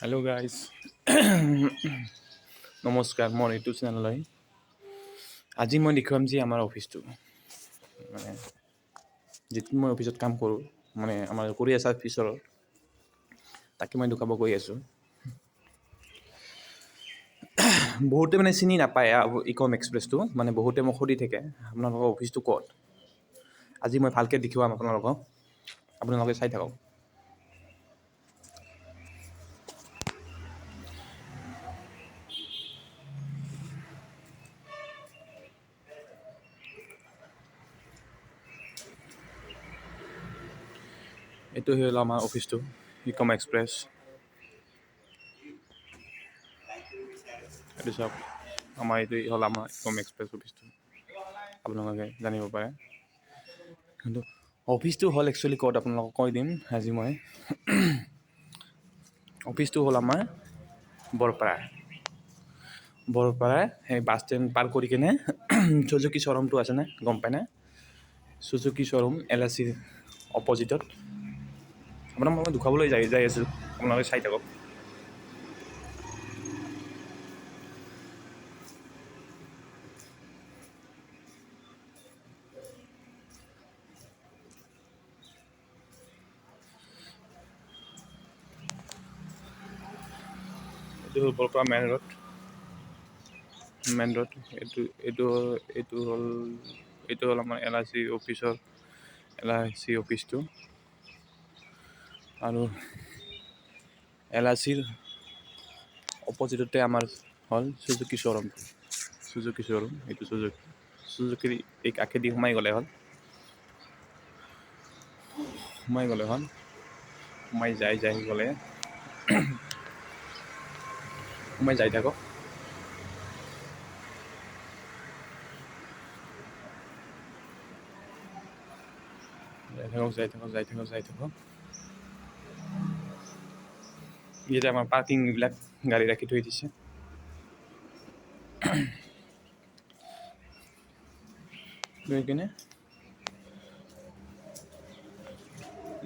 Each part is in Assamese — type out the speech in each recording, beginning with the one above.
হেল্ল' গাইজ, নমস্কাৰ। মোৰ ইউটিউব চেনেললৈ আজি মই দেখুৱাম যে আমাৰ অফিচটো, মানে যিটো মই অফিচত কাম কৰোঁ, মানে আমাৰ কৰি আছা অফিচৰ, তাকে মই দেখুৱাব গৈ আছোঁ। বহুতে মানে চিনি নাপায় ইকম এক্সপ্ৰেছটো, মানে বহুতে মোক সুধি থাকে আপোনালোকৰ অফিচটো ক'ত। আজি মই ভালকৈ দেখুৱাম আপোনালোকক, আপোনালোকে চাই থাকক। এইটো হ'ল আমাৰ অফিচটো, ইকম এক্সপ্ৰেছ। এইটো চাওক, আমাৰ এইটো হ'ল আমাৰ ইকম এক্সপ্ৰেছ অফিচটো, আপোনালোকে জানিব পাৰে। কিন্তু অফিচটো হ'ল একচুৱেলি ক'ত আপোনালোকক কৈ দিম আজি মই। অফিচটো হ'ল আমাৰ বৰপাৰা, বৰপাৰা সেই বাছ ষ্টেণ্ড পাৰ কৰি কেনে চুজুকি শ্ব'ৰুমটো আছেনে, গম পায়নে? চুজুকি শ্ব'ৰুম এল I চিৰ অপজিটত। আপোনাক মই দেখুৱাবলৈ যাই যাই আছোঁ, আপোনালোকে চাই থাকক। এইটো হ'ল Borpara main road, main road. এইটো এইটো এইটো হ'ল এইটো হ'ল আমাৰ এল I C অফিচৰ, এল I C অফিচটো। আৰু এল I চিৰ অপজিটতে আমাৰ হ'ল চুজুকি শ্ব'ৰুম, চুজুকি শ্ব'ৰুম। এইটো চুজুকি, চুজুকিৰ এই কাষেদি সোমাই গ'লে হ'ল, সোমাই গ'লে হ'ল, সোমাই যাই যাই গ'লে সোমাই যাই থাকক। যাই থাকক, যাই থাকক, যাই থাকক, যাই থাকক। ইয়াতে আমাৰ পাৰ্কিংবিলাক গাড়ী ৰাখি থৈ দিছে। লৈ কিনে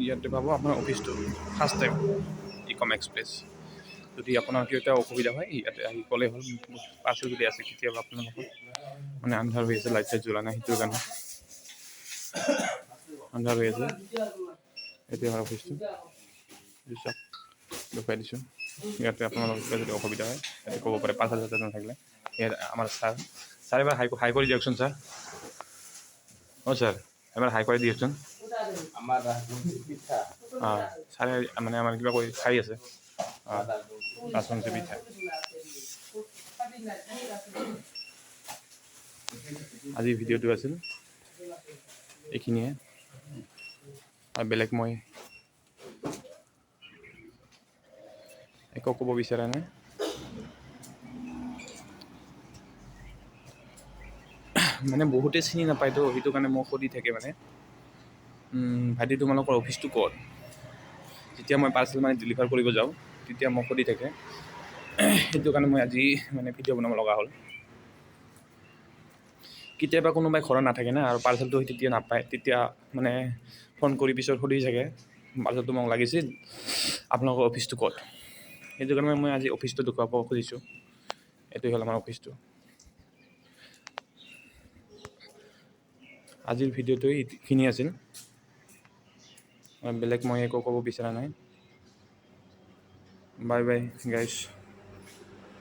ইয়াতে পাব আপোনাৰ অফিচটো, ফাৰ্ষ্ট টাইম ইকম এক্সপ্ৰেছ। যদি আপোনাৰ কিবা অসুবিধা হয় ইয়াতে আহি ক'লে হ'ল। পাৰ্চেল যদি আছে কেতিয়াবা আপোনালোকৰ, মানে আন্ধাৰ হৈ আছে, লাইট চাইট জ্বলা নাই, সেইটোৰ কাৰণে আন্ধাৰ হৈ আছে। এইটো আমাৰ অফিচটো, চাওক দেখুৱাই দিছোঁ। ইয়াতে আপোনালোকৰ কিবা যদি অসুবিধা হয় ইয়াতে ক'ব পাৰে, পাৰ্চেল চাৰ্চেল নাথাকিলে। ইয়াত আমাৰ ছাৰ, ছাৰ এবাৰ হাই হাই কৰি দিয়কচোন ছাৰ। অঁ ছাৰ, এবাৰ হাই কৰি দিয়কচোন। আমাৰ ৰাজবংশী পিঠা। অঁ ছাৰে মানে আমাৰ কিবা কৰি খাই আছে। অঁ, ৰাজবংশী পিঠা। আজি ভিডিঅ'টো আছিল এইখিনিয়ে, আৰু বেলেগ মই একো ক'ব বিচৰা নাই। মানে বহুতে চিনি নাপায়তো, সেইটো কাৰণে মোক সুধি থাকে মানে, ভাইটি তোমালোকৰ অফিচটো ক'ত? যেতিয়া মই পাৰ্চেল মানে ডেলিভাৰ কৰিব যাওঁ তেতিয়া মোক সুধি থাকে, সেইটো কাৰণে মই আজি মানে ভিডিঅ' বনাব লগা হ'ল। কেতিয়াবা কোনোবাই ঘৰত নাথাকে না, আৰু পাৰ্চেলটো তেতিয়া নাপায়, তেতিয়া মানে ফোন কৰি পিছত সুধি থাকে পাৰ্চেলটো মোক লাগিছিল, আপোনালোকৰ অফিচটো ক'ত? সেইটো কাৰণে মই আজি অফিচটো দেখুৱাব খুজিছোঁ। এইটোৱে হ'ল আমাৰ অফিচটো। আজিৰ ভিডিঅ'টো এইখিনি আছিল, বেলেগ মই একো ক'ব বিচৰা নাই। Bye bye guys.